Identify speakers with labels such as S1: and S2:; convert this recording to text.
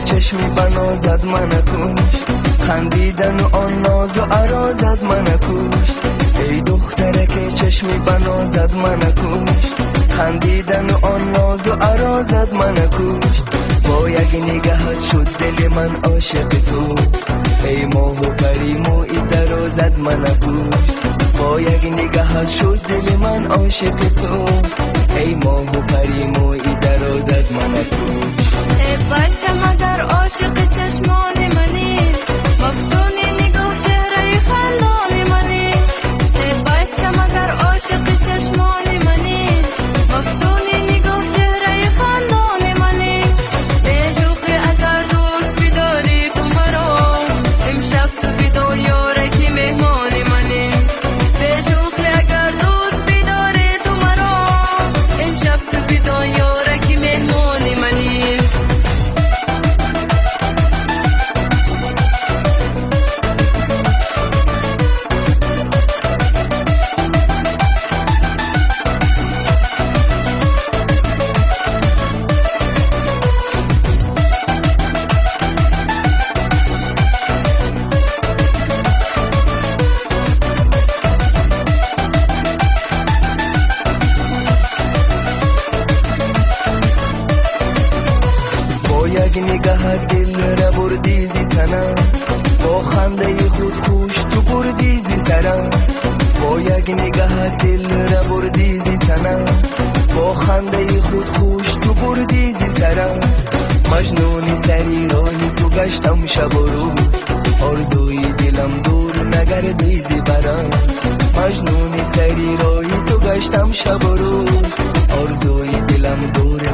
S1: چشمی بنازد من کشت، خندیدن و آن ناز و ارازد من کشت. ای دختره که چشمی بنازد من کشت، خندیدن و آن ناز و ارازد من کشت. با یک نگاهت شد دل من عاشق تو، ای ماه و پری موی درازد من کشت. با یک نگاهت شد دل من عاشق تو، ای ماه و پری موی درازد من کشت.
S2: ای بچه مگر عاشق چشمان منی، مفتون نگاه چهره خندان منی. ای بچه مگر عاشق چشمان منی، مفتون نگاه چهره خندان منی. ای شوخی اگر دوست بداری تو مرا، امشب تو بدان یاره که مهمان منی. ای شوخی اگر دوست بداری تو مرا، امشب تو بدان یاره که مهمان منی.
S1: یک نگاه دل را بردی زی تنم، با خنده خود خوش تو بردی زی سرم. با یک نگاه دل را بردی زی تنم، با خنده خود خوش تو بردی زی سرم. مجنونی سری راهی تو گشتم شب و روز، آرزوی دلم دور نگردی زی برم. مجنونی سری راهی تو گشتم شب و روز، آرزوی دلم دور